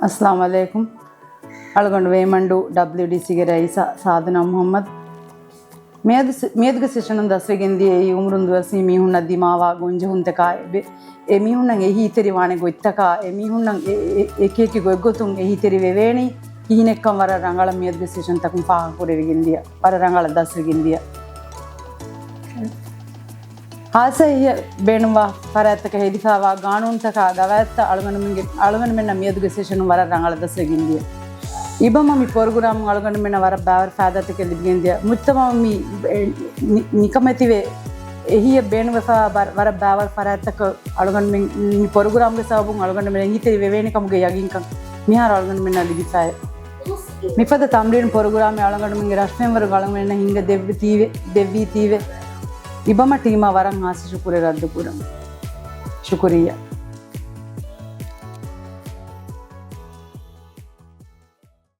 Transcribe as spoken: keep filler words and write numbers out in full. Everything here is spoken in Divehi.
އައްސަލާމު ޢަލައިކުމް. އަޅުގަނޑު ވޭމަންޑޫ ޑަބްލިއުޑީސީގެ ރައީސާ ސާދު ނަމް މުޙައްމަދު. މިއަދު ސި-، މިއަދުގެ ސެޝަނުން ދަސްވެގެންދިޔަ އެއީ އުމުރުން ދުވަސްވީ މީހުންނަށް ދިމާވާ ގޮންޖެހުންތަކާ އެބެ-، އެ މީހުންނަށް އެހީތެރިވާނެ ގޮތްތަކާ، އެ މީހުންނަށް އެ-، އެ-، އެކިއެކި ގޮތްގޮތުން އެހީތެރިވެވޭނީ ކިހިނެއްކަން ވަރަށް ރަނގަޅަށް މިއަދުގެ ސެޝަންތަކުން ފާހަގަކުރެވިގެންދިޔަ، ވަރަށް ރަނގަޅަށް ދަސްވެގެންދިޔަ. ހާއްސަ އެހީއަށް ބޭނުންވާ ފަރާތްތަކަށް ހެދިފައިވާ ގާނޫނުތަކާ ގަވާއިދުތައް އަޅުގަނޑުމެންގެ، އަޅުގަނޑުމެންނަށް މިއަދުގެ ސެޝަނުން ވަރަށް ރަނގަޅަށް ދަސްވެގެންދިޔަ. އިބަމަ މި ޕްރޮގްރާމުން އަޅުގަނޑުމެންނަށް ވަރަށް ބައިވަރު ފައިދާތަކެއް ލިބިގެންދިޔަ. މުޖްތަމަޢު މި، އެ، ނި-، ނިކަމެތިވެ އެހީއަށް ބޭނުންވެފައިވާ ބަރ-، ވަރަށް ބައިވަރު ފަރާތްތަކަށް އަޅުގަނޑުމެން މި ޕްރޮގްރާމްގެ ސަބަބުން އަޅުގަނޑުމެން އެހީތެރި ވެވޭނެ ކަމުގެ ޔަގީންކަން މިހާރު އަޅުގަނޑުމެންނަށް ލިބިފައޭ. މިފަދަ ތަމްރީނު ޕްރޮގްރާމެއް އަޅުގަނޑުމެންގެ ރަށްފެންވަރުގެ އަޅުގަނޑުމެންނަށް ހިންގަ ދެއްވިތީވެ، ދެއްވީތީވެ. އިބަމަ ޓީމާ ވަރަށް ހާއްސަ ޝުކުރެއް ރައްދުކުރަން. ޝުކުރިއްޔާ.